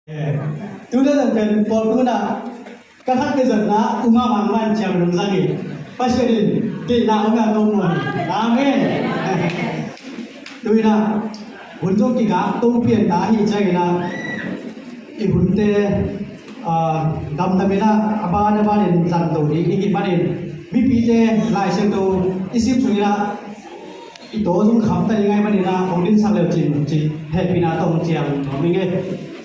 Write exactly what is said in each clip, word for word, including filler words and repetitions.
Tuna zan pen pawl tuna ka khat ka zatna uma mangman ciang lungzang hi. Pasian in deihna uma ka um hi. Amen. Tuina hun zong kigak to pian ta hi ciangina i hunte, ah, damdamin a ban a banin zang to ding i hih manin mipite Lai Siangtho i sim sungina i taw zong kham ta ding ahih manin a hong dinsak leu cin ci hehpihna tawh hong ciam nuam ing ei.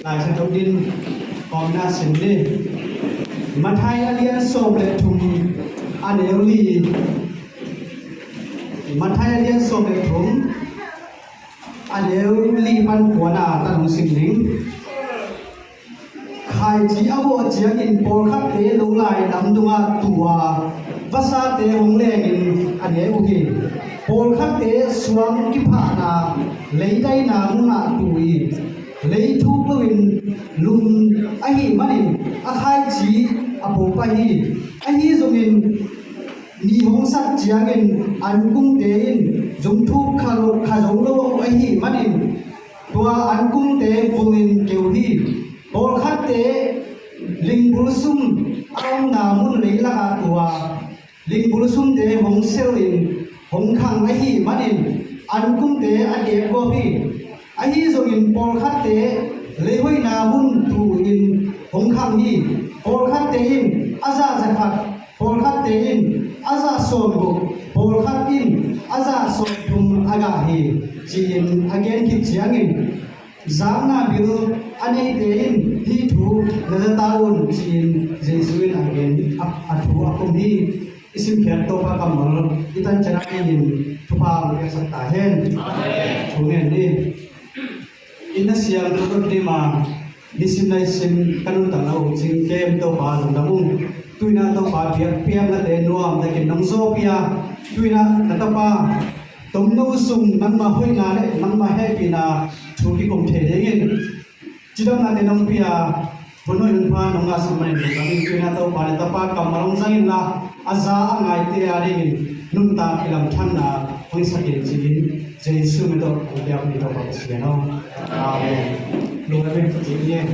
Lai Siangtho din kawmna sim ni. Matthai a lian sawm le thum a neu li. Matthai a lian sawm le thum a neu li pan kuana tan hong sim ning. Khaici a vawh ciangin pawlkhatte lo lai lam dungah tua vasate hong lengin a ne uh hi. Pawlkhatte suang kiphahna leidaina munah tu i lei thuk loin lum ahih manin a khaici a pawlpah hi. Ahi zongin ni hong sat ciangin ankungte in zung thuk kha lo, kha zo lo ahih manin tua ankungte vulin keu hi. Pawlkhatte lingbul sum a omna mun leilakah tua lingbul sumte hong selin hong khang ahih manin ankungte a kep gawp hi. Ahi zongin pawlkhatte leihoihna mun tu-in hong khang hi. Pawlkhatte in a zah zakhat, pawlkhatte in a zah sawmguk, pawlkhat in a zah sawmthum a gah hi, ci-in a gen khit ciangin zakna bil a neite in hih thu na za ta un, ci-in Jesu in a gen a, a thu a khum hi. I simkhiat Topa kammal i tan ciat a in thupha hong piaksak ta hen. Amen. Thu ngen ni. I na siang tu dot dima nisim naisim ka nuntakna uh cing kem Topa lungdam ung. Tuina Topa biakpiaknate nuam takin nong zawpia. Tuina na tapa tomno sung nangmah hoihna le nangmah hehpihna thu kikum thei dingin cidamnate nong pia, hun hoih hun pha nong ngahsak manin lungdam ing. Tuina Topa le Tapa kammal hong zang inla a za a ngaite a dingin nuntak kilamthanna hong sak in ci-in Jesu min tawh hong piak ni Topa Pasian aw. Amen. Lungdam ing.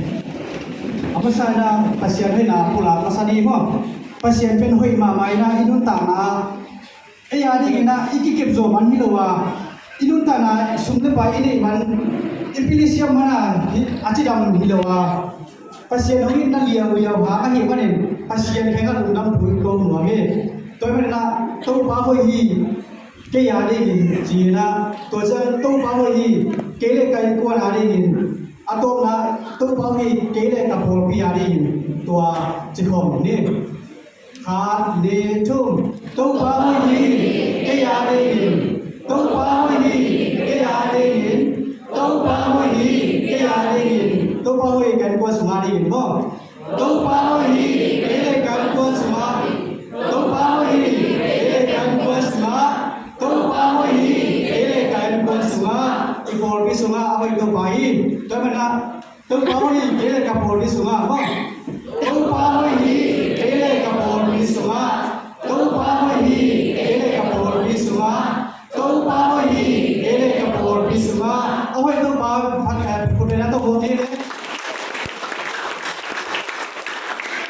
A masa in a Pasian hoihna pulak masa ni maw. Pasian pen hoih mahmah in a i nuntakna ei a dingin a i kikep zawh man hi lo a, i nuntakna sum le pai i neih man, i pilisiam man a hi, a cidam hi lo a, Pasian hong itna liauliau hang ahih manin Pasian kiangah lungdam thu i ko nuam hi. Tua ahih manin a Topa hoih hi kei a dingin ci-in a, tua ciang Topa hoih hi kei le ka innkuan a dingin, a tawpna Topa hoih hi kei le ka pawlpi a dingin tua ci khawm ni. Khat, nih, thum. Topa hoih hi kei a dingin. Topa hoih hi kei a dingin. Topa hoih hi kei a dingin. Topa hoih hi ka innkuan sungah dingin maw. Topa hoih hi kei le ka innkuan sungah. Topa hoih hi kei le ka innkuan sungah. Topa hoih hi kei le ka innkuan sungah. I pawlpi sungah a hoih Topa hi. Tua ahih manin a Topa hoih hi kei le ka pawlpi sungah maw. Topa hoih hi kei le ka pawlpi sungah. Topa hoih hi kei le ka pawlpi sungah. Topa hoih hi kei le ka pawlpi sungah. A hoih Topa phat, eh, put le na to ho kei le.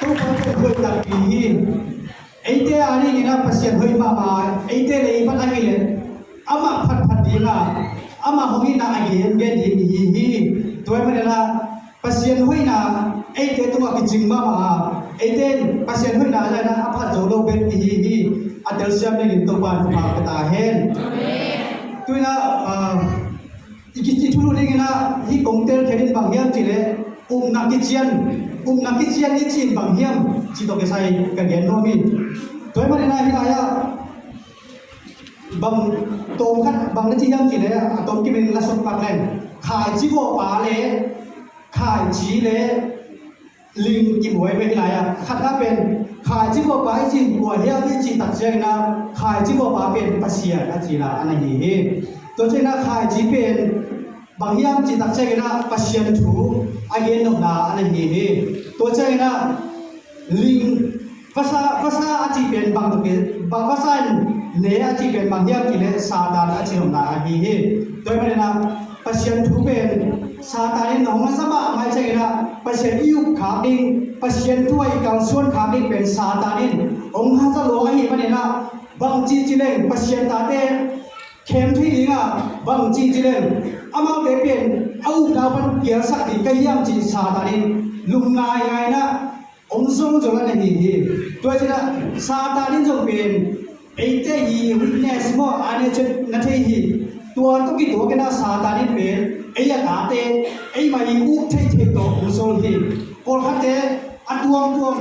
Topa phat hoih takpi hi. Eite a dingin a Pasian hoih mahmah, eite lei pan a hileh amah phatphat ding a, amah hong itna a gengen ding i hi hi. Tua ahih manin a Pasian hoihna eite tungah kicing mahmah a, eite in Pasian hoihna a zahna a phat zo lo bek i hi hi. A telsiam dingin Topa in thupha pia ta hen. Tuin a, ah, I ki, i thulu dingin ah hih kong telkhiat in bang hiam cih leh upna kician, upna kician i cih in bang hiam cih tawh kisai ka gen nuam hi. Tua ahih manin ah hih lai-ah bang tawm khat bang na ci hiam cih leh a tawm kimin la suk pak leng khaici vawhpa le khaici le ling kibuai ve hih lai-ah. Khatna pen khaici vawhpa i cih kua hiam i cih tak ciangin ah khaici vawhpa pen Pasian a cihna a na hi hi. Tua ciangin ah khaici pen bang hiam cih tak ciangin ah Pasian thu a gennopna a na hi hi. Tua ciangin ah ling vasa, vasa a cih pen bang tuk i, bang vasa in ne a cih pen bang hiam cih leh Satan a cihnopna a hi hi. Tua ahih manin ah Pasian thu pen Satan in hong a za mahmah ciangin ah Pasian i up khak ding, Pasian thu ah i kalsuan khak ding pen Satan in hong haza lua ahih manin ah, bangci ci leng Pasian tate khem thei ding a, bangci ci leng amaute pen a upna pan pialsak ding ka hiam ci Satan in lum ngaingai in ah hong zolzol a na hi hi. Tua hi ciangin ah Satan in zong pen eite hi weakness maw, a nature na thei hi. Tua tawh kituak in ah Satan in pen ei a tate, ei mah i up theithei tawh hong zol hi. Pawlkhatte a tuamtuam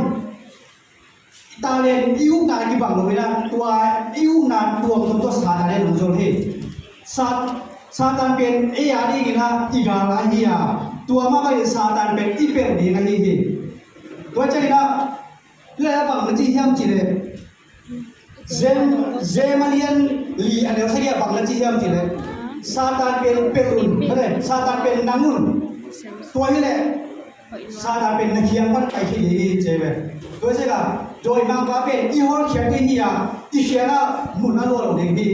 i talent, i upna kibang lo in ah, tua i upna tuamtuam tawh Satan in hong zol hi. Sat-, Satan pen ei a dingin ah i gal ahi a, tua mah bangin Satan pen i pelh ding ahi hi. Tua ciangin ah, hih lai ah bang na ci hiam cih leh, Jem-, Jem a lian li a neu sagih ah bang na ci hiam cih leh, Satan pen pelh un, mate, Satan pen nang un. Tua hi leh Satan pen na kiang pan pai thei ding hi ci ve. Tua ciangin ah dawimangpa pen i hawlkhiat ding hi a, i kiangah mun a luah lo ding hi.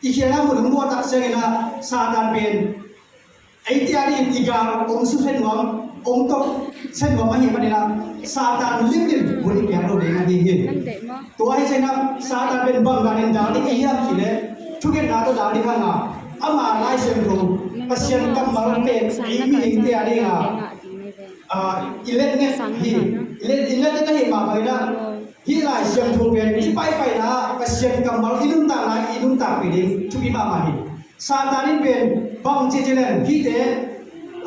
I kiangah mun hong luah tak ciangin ah Satan pen eite a dingin i gal hong susia nuam, hong tawh sia nuam ahih manin ah Satan limlim mun i piak lo ding ahi hi. Tua hi ciangin ah Satan pen bang danin dal ding i hiam cih leh, thungetna tawh dal ding hang a, ama Lai Siangtho, Pasian kammal pen ei mihingte a ding a, ah, i letnget hi. I let, i letnget ahih mah bangin ah hih Lai Siangtho pen i paipaina ah Pasian kammal i nuntakna i nuntakpih ding thupi mahmah hi. Satan in pen bang ci ci leng hihte,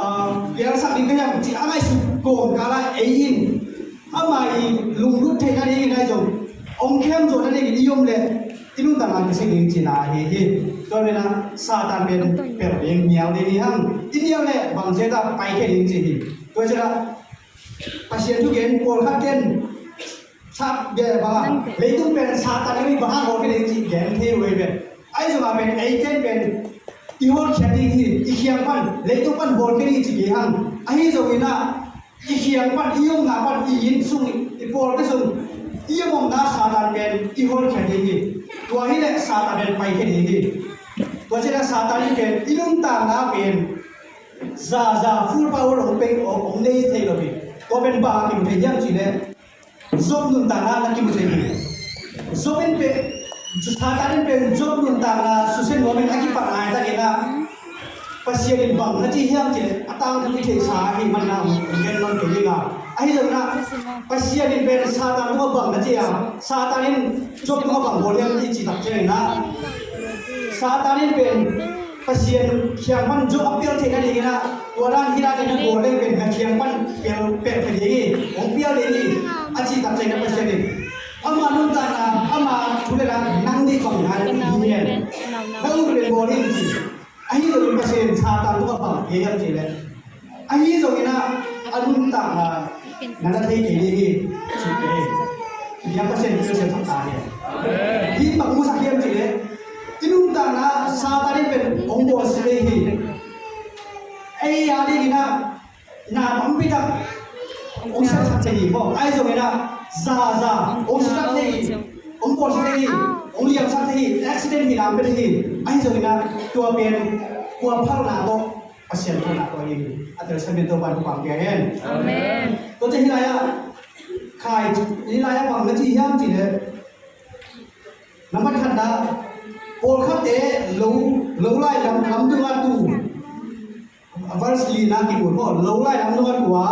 ah, pialsak ding ka hiam cih a ngaihsut kawmkal ah ei in ama i lunglut theihna dingin ahi zong hong khem zawhna dingin i om leh i nuntakna kisik ding cihna ahi hi. Tua pen ah Satan pen pelh ding, nial ding hi hang. I nial leh bang ci a pai khia ding cih hi. Tua ciangin ah Pasian thugen pawlkhat ken sa-, bia bang a, leitung pen Satan in bang hang hawlkhia ding cih gen thei uh hi pen. Ahi zongin pen eite pen i hawlkhiat ding hi, i kiang pan, leitung pan hawlkhia ding cih hi hang. Ahi zongin ah i kiang pan, i omna pan, i inn sung, i pawlpi sung i omna Satan pen i hawlkhiat ding hi. Tua hi leh Satan pen paikhia ding hi. Tua ciangin ah Satan in pen i nuntakna pen za za full power hong pia, hong, hong nei thei lo hi. Tua pen bang a kimu thei hiam cih leh Job nuntakna na kimu thei hi. Job in pen, Satan in pen Job nuntakna susia nuam in a kipat laitakin ah Pasian in bang na ci hiam cih leh a tangthu i theihsa ahih manin ah hong gen mang kei ding a. Ahi zongin ah Pasian in pen Satan tungah bang na ci a, Satan in Job tungah bang bawl hiam i cih tak ciangin ah Satan in pen Pasian kiang pan Job a pial theihna dingin ah, tua dan hih dan in a bawl leng pen na kiang pan pial, pial thei ding hi, hong pial ding hi, a cih tak ciangin ah Pasian in ama nuntakna, ama thu le la nang deih bang hi hiam, na ut leh bawl in ci. Ahi zongin Pasian in Satan tungah bang pia hiam cih leh, ahi zongin ah a nuntakna na na thei kei ding hi, ci hi. Hih Pasian in thilsiam sak ta hi. Hih bang musak hiam cih leh, i nuntakna Satan in pen hong bawlsia thei hi. Ei a dingin ah na tampi tak hong siatsak thei hi maw. Ahi zongin ah za za hong siatsak thei hi, hong bawlsia thei hi, hong liamsak thei hi, accident hi lam pen hi. Ahi zongin ah tua pen kua phalna tawh, Pasian phalna tawh hi. A telsiam in Topa'n thupha pia hen. Amen. Tua ciang hih lai-ah khai, hih lai-ah bang na ci hiam cih leh, nambat khatna, pawlkhatte lo, lo lai lam, lam dungah tu, verse lina kimu maw, lo lai lam dungah tu a,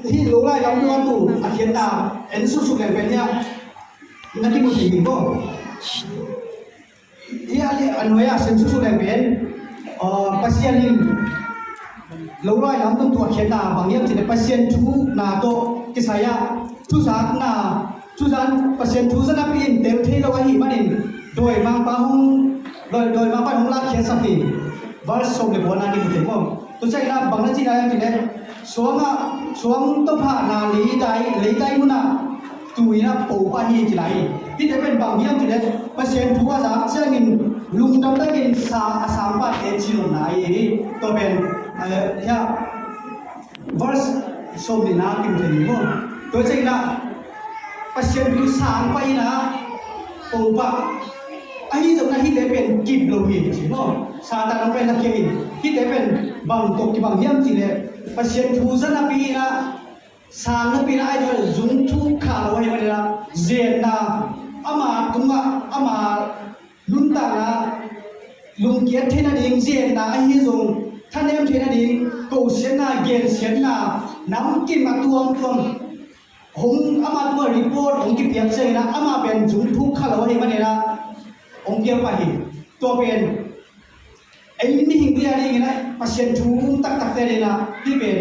hih lo lai lam dungah tu a khiatna en suksuk leng pen hiah na kimu thei hi maw. Hih a nuai-ah sem suksuk leng pen, ah, Pasian in lo lai lam dungah tu a khiatna bang hiam cih leh Pasian thu na tawh kisai-ah thuzakna, thuzak, Pasian thu zat napi in tel thei lo ahih manin dawimangpa hong, dawi, dawimangpa in hong lakkhiatsak hi. Verse sawm le kuana kimu thei maw. Tua ciangin ah bang na cihna hiam cih leh, suang ah, suang tawphahna leitai, leitai munah tu in a po pah hi ci lai hi. Hihte pen bang hiam cih leh Pasian thu a zak ciangin lungdam takin sa a sang pahte ci lawhna ahi hi. Tua pen, eh, hiah verse sawm le nihna kimu thei ni maw. Tua ciangin ah Pasian thu sang pah in a po pah. Ahi zongin ah hihte pen kip lo hi ci maw. Satan hong pai lakkhiat hi. Hihte pen bang tawh kibang hiam cih leh Pasian thu za napi inah, sang napi inah, ahi zong zung thuk kha lo ahih maninah, zenna, ama tungah, ama nuntakna, lungkiat theihna ding zenna ahi zong, thanem theihna ding kosiatna, gensiatna, namkim a tuamtuam hong, ama tungah report hong kipiak ciangin ah, ama pen zung thuk kha lo ahih maninah hong piak pah hi. Tua pen ei mihing te a dingin ah, Pasian thu um taktakte a dingin ah, hih pen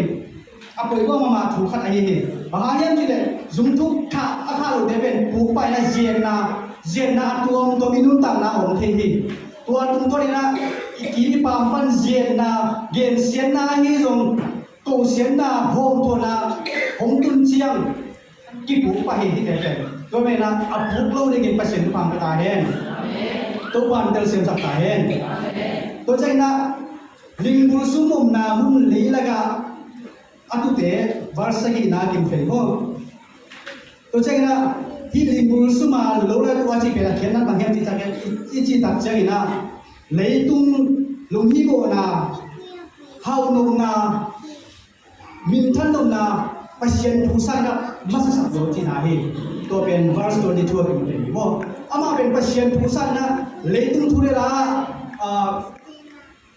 a poimawh mahmah thu khat ahi hi. Bang hang hiam cih leh zung thuk kha a kha lote pen puk pah in ah, zianna, zianna a tuamtuam i nuntakna a om thei hi. Tua tungtawn in ah i kim i pam pan zianna, gensiatna ahi zong, kosiatna, hawmthawhna hong tun ciang kipuk pah hi hihte pen. Tua manin ah a puk lo dingin Pasian thupha pia ta hen. Topa'n telsiamsak ta hen. Tua ciangin ah, lingbul sum omna mun leilakah a tute, verse sagihna kim thei maw. Tua ciangin ah, hih lingbul sum a lo le tua cih pen a khiatna bang hiam cih tak, i, i cih tak ciangin ah, leitung lunghimawhna, haunopna, minthan nopna, Pasian thu sang in ah masasak zo cihna hi. Tua pen verse twenty-two a kim thei hi maw. Amah pen Pasian thu sang in ah leitung thu le la, ah,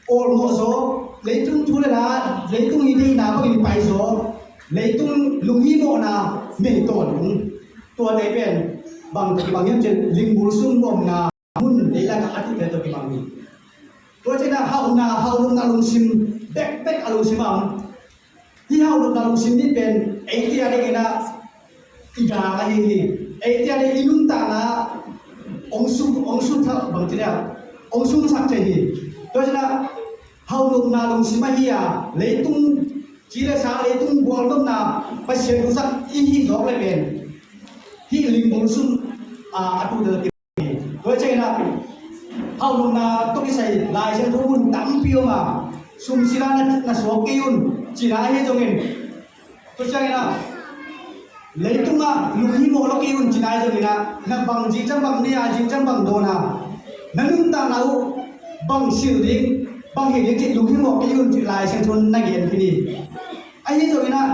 awlmawh zaw, leitung thu le la, leitung hihtheihna bangin pai zaw, leitung lunghimawhna nei tawn ung. Tuate pen bang tawh kibang hiam cih leh lingbul sum omna mun leilakah a tute tawh kibang hi. Tua ciangin ah hauna, haunopna lungsim bekbek a lungsim a om. Hih haunopna lungsim nih pen eite a dingin ah i dak ahi hi. Eite a ding i nuntakna hong sum, hong sum thak bang ci leh hong sumsak thei hi. Tua ciangin ah haunopna lungsim ahi a, leitung ci le sa, leitung gualnopna Pasian thu sang i hih zawk le pen hih lingbul sum a, a tute tawh kibang hi. Tua ciangin ah haunopna tawh kisai Lai Siangtho mun tampi om a, sum sila na, na suak kei un cihna ahi zongin, tua ciangin ah leitungah lunghimawh lo kei un cihna ahi zongin ah, na bang zingciang bang nei a, zingciang bang dawn a, na nuntakna uh bang sil ding, bang hi ding cih lunghimawh kei un cih Lai Siangtho na gen khin hi. Ahi zongin ah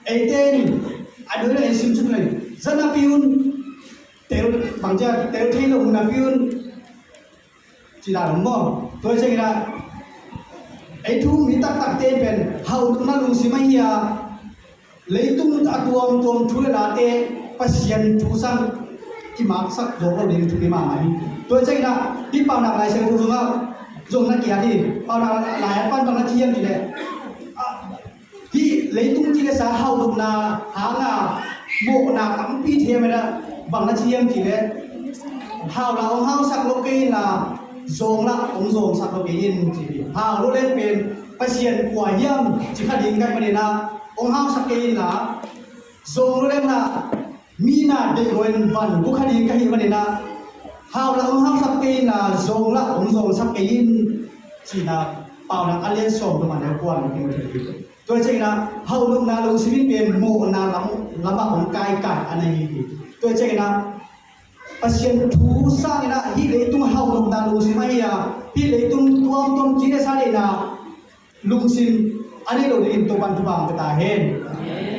eite in a doi le ei sim suk le, za napi un, tel, bang ci a, tel thei lo napi un cihna om maw. Tua ciangin ah ei thu um hi taktakte pen haunopna lungsim ahi a, leitung a tuamtuam thu le late Pasian thu sang i maksak zo lo ding thupi mahmah hi. Tua ciangin ah hih Paunak Lai Siangtho sungah zong na kiat hi. Paunak Lai a pan bang na ci hiam cih leh, ah, hih leitung ci le sa haunopna hanga mawhna tampi thei a, bang na ci hiam cih leh, hau la hong hausak lo kei inla, zawng la hong zawngsak lo kei in ci hi. Hau lo leng pen Pasian kua hiam ci kha ding ka hih manin ah, hong hausak kei inla, zawng lo leng la, mi na deih lo in van gu kha ding ka hih manin ah, hau la hong hausak kei inla, zawng la hong zawngsak kei in, cihna Paunak a lian sawm tua man a kuan khin thei hi. Tua ciangin ah haunopna lungsim in pen mawhna lam, lamah hong kaikai a na hi hi. Tua ciangin ah Pasian thu sangin ah hih leitung haunopna lungsim ahi a, hih leitung tuamtuam ci le sa deihna lungsim a nei lo dingin Topa'n thupha pia ta hen.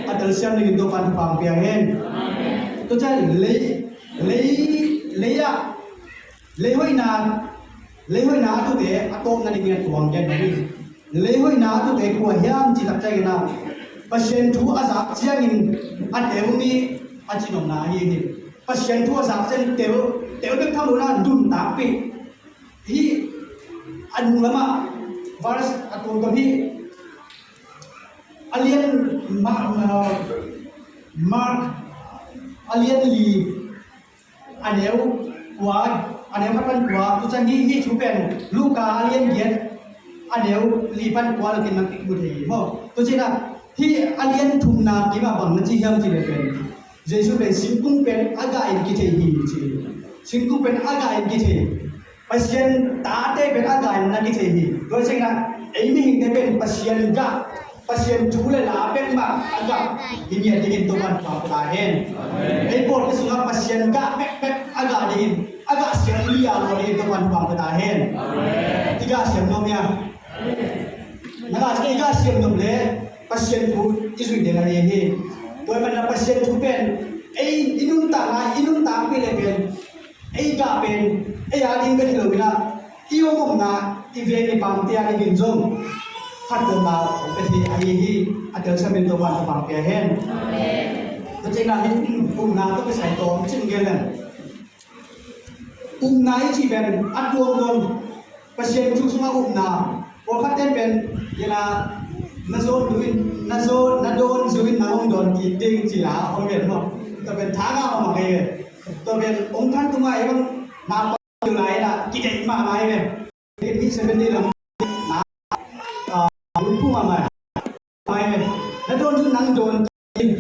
A telsiam dingin Topa'n thupha pia hen. Tua ciang lei, lei, lei ah, lei hoihna, lei hoihna a tute a tawpna dingin a tuang gen hi. Lei hoihna a tute kua hiam cih tak ciangin ah, Pasian thu a zak ciangin a tel mi a ci nopna ahi hi. Pasian thu a zak ciangin tel, tel bek tham lo in ah nuntakpih. Hih a nung lamah verse a tuamtuam hi. A lian Ma-, uh, Mark a lian li, a neu kua, a neu khat pan kua, tua ciang hih, hih thu pen Luka a lian giat, a neu li pan kua lo kin nang kimu thei hi maw. Tua ciangin ah hih a lian thumna kimah bang na ci hiam cih leh pen, Jesu pen singkung pen a gah in kithei hi ci. Singkung pen a gah in kithei. Pasian tate pen a gah in na kithei hi. Tua ciangin ah ei mihingte pen Pasian gah, Pasian thu le la bek mah a gah hi ngiat dingin Topa'n thupha pia ta hen. Ei pawlpi sungah Pasian gah bekbek a gah dingin, a gah siam lia lo dingin Topa'n thupha pia ta hen. I gah siam nuam hia? Na gah, i gah siam nuam leh Pasian thu i zuih ding ahi hi. Tua ahih manin Pasian thu pen ei i nuntakna i nuntakpih leh pen ei gah pen ei a ding bek hi lo in ah i om omna i veng i pamte a dingin zong phattuamna hong pia thei ahi hi. A telsiam in Topa'n thupha pia hen. Tua ciangin ah hih upna tawh kisai tawm cing gen leng, upna i cih pen a tuamtuam Pasian thu sungah upna. Pawlkhatte pen, ina, na zawn zu in, na zawn, na dawn zu in na hong dawn kik ding ci-a hong gen maw. Tua pen tha ngah mahmah hi ve. Tua pen hong khan tungah ei bang na pa zu lai ina kideih mahmah hi ve. Ken mi seven day lam na, ah, hun phu mahmah hi ve. Na dawn zu nang dawn kik ding.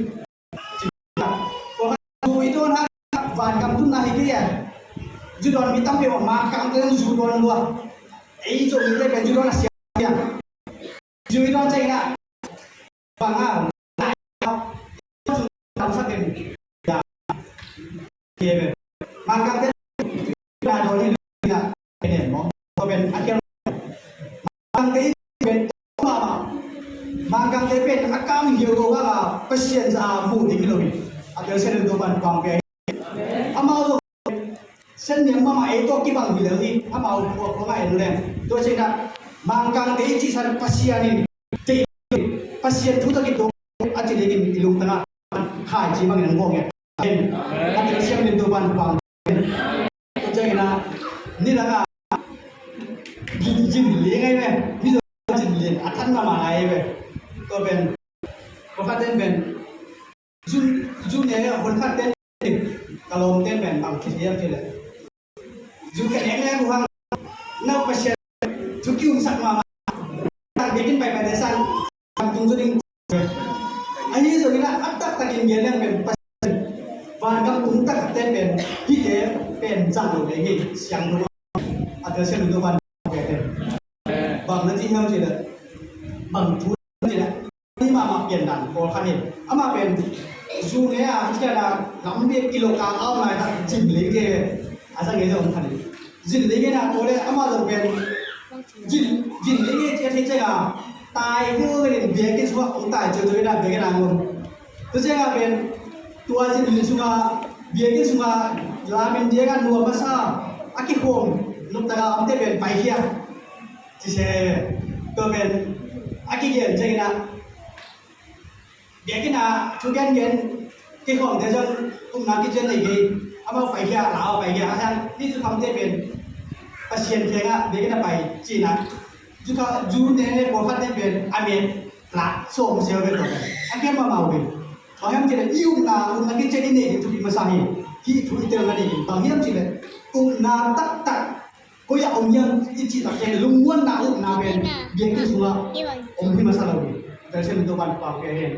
Tua khan zu i dawn hang, vangam tunna hi kei a. Zu dawn mi tampi om, Mangkangte zong zu dawn lua. Ei Zomite pen zu dawn a siam a. Zu i dawn ciangin ah bang a, lai a, zu dawn sa pen. Ya. Kei pen Mangkangte na dawn hi lo in ah, pen maw. Tua pen a kiang Mangkangte pen mahmah. Mangkangte pen a kam hiau lo a, Pasian za a mu ding hi lo hi. A telsiam in Topa'n thupha pia hi. Amau zong sen niam mahmah, ei tawh kibang hi lo hi. Amau khua khua ngah en leng. Tua ciangin ah Mangkangte i cihsan Pasian in, Pasian thu tawh kituak a ci dingin i lungtang ah khaici bangin hong kawng e. Amen. A telsiam in Topa'n thupha pia. Tua ciangin ah nidang a zin, zin ling ahi ve. Mizo zin ling a than mahmah ahi ve. Tua pen, pawlkhatte pen zu, zu ne a hun khat ten, ka lawmte pen bang ci hiam cih leh, zu ka nek nek uh hang, na Pasian thu ki-umsak mahmah. Tak biakinn paipaite sang, tung zu ding. Ahi zongin ah a taktakin gen leng pen Pasian vangam tung taktakte pen hihte pen zang lo ding hi, siang lo. A telsiam in Topa'n thupha pia hen. Bang na ci hiam cih leh, bang thu na ci leh, mi mahmah piandan pawlkhat hi. Amah pen zu ne a, a cian a, lampi kilo kang a om lai tak zin ling kei ve. A za ngei zong khat hi. Zin ling kei na, tua leh amah zong pen zin, zin ling kei ci a thei ciang a, tai hil venin biakinn sungah hong tai ciauciau in ah biakinn ah hong om. Tua ciang a pen tua zin ling sungah, biakinn sungah lamin diak a nuam masa a kikhawm noptak a omte pen paikhia. Ci se, tua pen a kigen ciangin ah, biakinn ah thu gengen kikhawmte zong upna kician nei kei, amau paikhia, lau paikhia, a hiang hih zukhamte pen Pasian kiangah biakinn ah pai ci-in ah, zukha, zu ne ne pawlkhatte pen a met lak sawm siau ve tua pen. A kiam mahmah uh hi. Bang hiam cih leh i upna, upna kician i neih ding thupi masa hi. Hih thu i telna ding hi. Bang hiam cih leh upna taktak koi ah om hiam i cih takteh lungmuanna, upna pen biakinn sungah om hi masa lo hi. Telsiam in Topa'n thupha pia hen.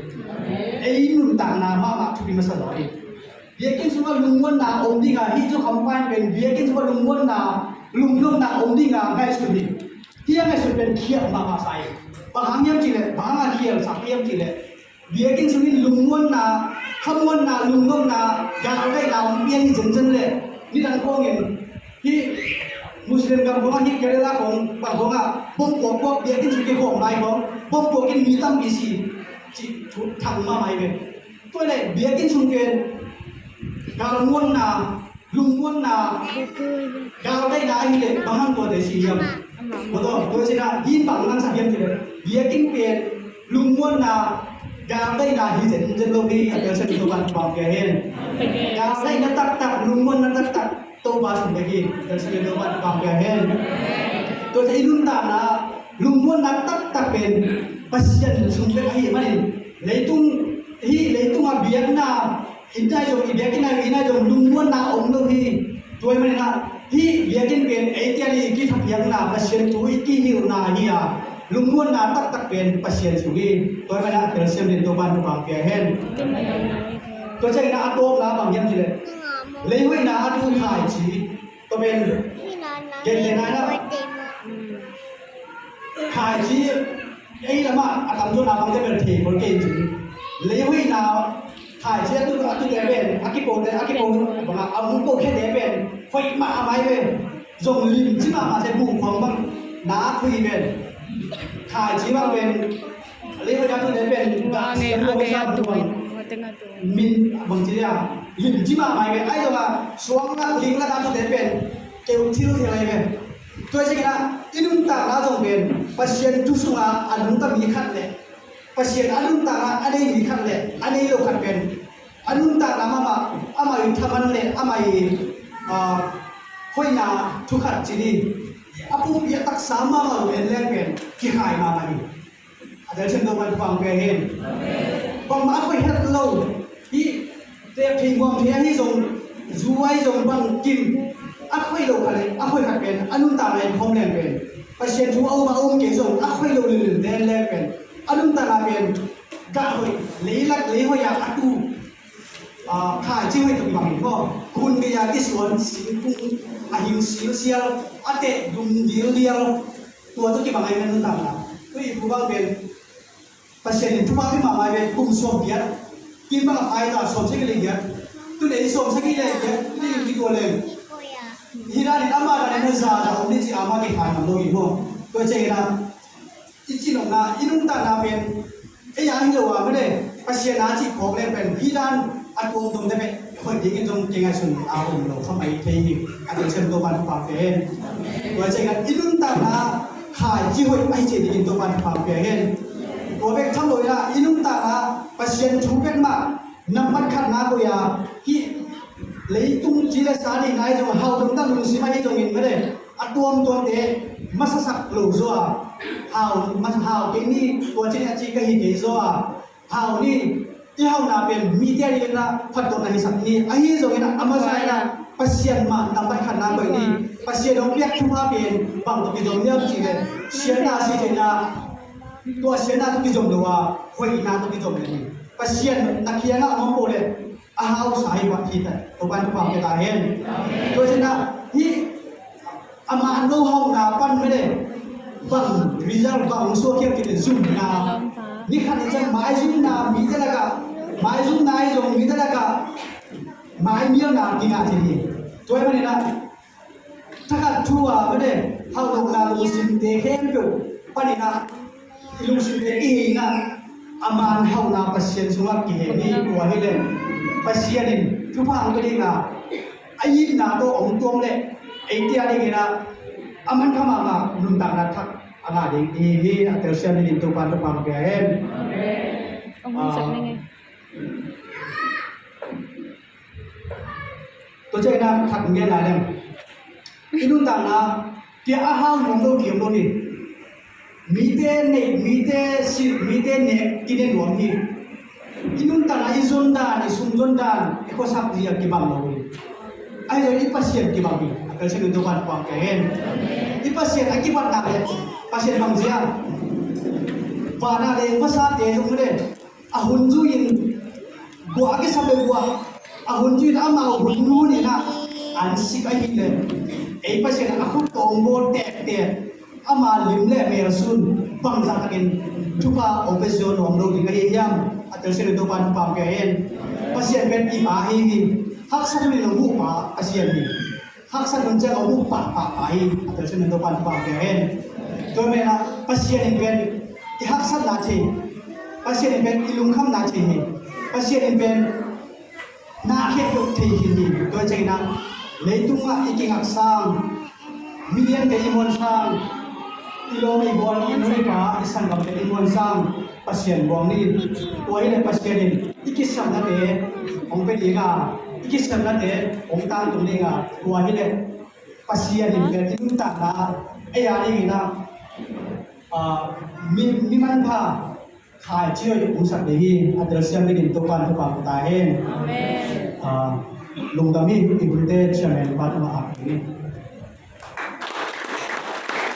Ei nuntakna mahmah thupi masa lo hi. Biakinn sungah lungmuanna om ding a, hih zukham pa in pen biakinn sungah lungmuanna, lungnopna om ding a ngaihsut hi. Hih a ngaihsut pen khial mahmah sa hi. Bang hang hiam cih leh, bang hang a khialsak hiam cih leh, biakinn sungin lungmuanna, khamuanna, lungnopna, galdaihna hong piang hi zenzen leh, nidang khawngin hih Muslim gam khawngah, hih Kerala khawng bang khawngah, bomb puakpuak, biakinn sung kikhawm lai khawng, bomb puak in mi tampi si, cih thu thang mahmah hi ve. Tua leh biakinn sung pen galmuanna, lungmuanna, galdaihna ahih leh bang hang tuate si hiam? Tua, tua ciangin ah hih bang hong sak hiam cih leh, biakinn pen lungmuanna, galdaihna hi zenzen lo hi. A telsiam in Topa'n thupha pia hen. Galdaihna taktak, lungmuanna taktak Topa sung bek hi. A telsiam in Topa'n thupha pia hen. Tua ciang i nuntakna lungmuanna taktak pen Pasian sung bek ahih manin, leitung, hih leitung a biakna, inn ah zong, i biakinn ah, inn ah zong lungmuanna om lo hi. Tua ahih manin ah hih biakinn pen eite a ding i kithapiakna, Pasian thu i kihilhna hi a, lungmuanna taktak pen Pasian sung hi. Tua ahih manin ah telsiam dingin Topa'n thupha pia hen. Tua ciangin ah a tawpna bang hiam cih leh, lei hoihna a tu khaici. Tua pen gentehna in ah khaici, ei lamah a tamzaw na bangte bel thei khol kei in cin. Lei hoihna, khaici a tu, a tute pen, a kipote, a kipo, bangah a hong pohkhiate pen hoih mahmah hi ve. Zong limci mahmah se, bungkhuang bang na khui pen. Khaici bang pen Lei hoih dan tute pen dah siam lo sa bang, min bang ci dia, lim ci mahmah ve. Ai zong a suang lak ling lak dan tute pen keu thil thei lai ve. Tua ciangin ah i nuntakna zong pen Pasian thu sungah a nungta mi khat le Pasian a nuntakna a nei mi khat le a nei lo khat pen a nuntakna mahmah, amah i thaman le amah i, ah, hoihna thu khat ci ni. A pumpi a taksa mahmah lo en leng pen kikhai mahmah hi. A telsiam Topa'n thupha pia hen. Bangmah a khoi het lo, hih teek thei muam thei ahi zong, zu ahi zong bang kim a khoi lo khat le a khoi khat pen a nuntakna in khawm leng pen Pasian thu a um a um kei zong a khoi lo lilin len leng pen a nuntakna pen gah hoih, leilak lei hoih a a tu, ah, khai ci hoih tuk bang in maw, khun gei a kisuan singkung a hing silsial a teh dum dildial, tua tuk kibang ai men nuntakna. Tui pu bang pen Pasian in thupha pi mahmah ve, kum sawm giat. Kin bang a pai ta sawm sagih le giat. Tu le sawm sagih le giat, tu le in kitua le. Hi dan in ama dan in na za da om ni ci ama kikhai ngam lo in maw. Tua ciangin ah i ci nopna, i nuntakna pen ei a hi lo a mede, Pasian a cih khawk le pen hi dan a tuamtuam te pen hoih dingin zong kingaihsun a om lo kha mai thei hi. A telsiam Topa'n thupha pia hen. Tua ciangin i nuntakna khai ci hoih ahi ci dingin Topa'n thupha pia hen. Tua bek tham lo in ah i nuntakna Pasian thu bek mah nambat khatna koih a, hih leitung ci le sa ding nai zong hau dong ta lungsim ahi zongin mede a tuamtuamte masasak lo zaw a, hau, mas-, hau kei ni, tua ci ni a ci ka hi kei zaw a, hau ni, i hauna pen mite a dingin ah phattuamna hisak ni, ahi zongin ah a masa in ah Pasian mah nambat khatna koih ni. Pasian hong piak thupha pen bang tawh kizom hiam cih leh siatna, si theihna, tua siatna tawh kizom lo a, hoihna tawh kizom ni. Pasian na kiangah hong om peuh leh a hausa hi vat hi ta, Topa'n thupha pia ta hen. Tua ciangin ah hih a man lo hauna pan mede bang result bang hong suak hiam cih leh zumna. Ni khat ni ciang maizumna mite lakah, maizumna ahi zong mite lakah maimialna kingah ci hi. Tua ahih manin ah thakhat thu a mede hauhna lungsimte khempeuh panin ah i lungsimte i hei in ah a man hauna Pasian sungah kihe ni. Tua hi leh Pasian in thupha hong pia ding a, a itna tawh hong tuam leh eite a dingin ah a man kha mahmah nuntakna thak a ngah ding i hi hi. A telsiam dingin Topa'n thupha pia hen. Amen. Ah. Tua ciangin ah khat ngen lai leng. I nuntakna kia a hau nuam lo kiam lo ni. Mite neih, mite silh, mite nek kine nuam hi. I nuntakna i zon dan, i sum zon dan, i khuasak zia kibang lo hi. Ahi zong i Pasian kibang hi. A telsiam in Topa'n thupha pia hen. I Pasian a kibatna le Pasian bang zia. Vana le vasate zong le a hun zui-in guah a kisam le guah a hun zui-in amau hun ngun in ah an sik ahih leh ei Pasian a khut tawh hong bawl tektek ama lim le mel sun bangzah takin thupha hong pia zaw nuam lo ding ahi hiam? A telsiam in Topa'n thupha pia hen. Pasian pen i Pa hi hi. Haksat hun in hong huh pa Pasian hi. Haksat hun ciang a huh pahpah pa hi. A telsiam in Topa'n thupha pia hen. Tua manin ah Pasian in pen i haksatna thei, Pasian in pen i lungkhamna thei hi. Pasian in pen na khempeuh thei khin hi. Tua ciangin ah leitungah i kingak sang, miliante i muan sang, i lawm i gual, i nu i pa, i sanggamte i muan sang Pasian buang ni. Tua hi leh Pasian in i kisiamnate hong pia ding a, i kisiamnate hong tangtung ding a, tua hi leh Pasian in pen i nuntakna ei a dingin ah, ah, mi, mi manpha khai ci hoih hong sak ding hi. A telsiam dingin Topa'n thupha pia ta hen. Amen. Ah, lungdam hi. I bulte chairman pa tungah ap ding hi.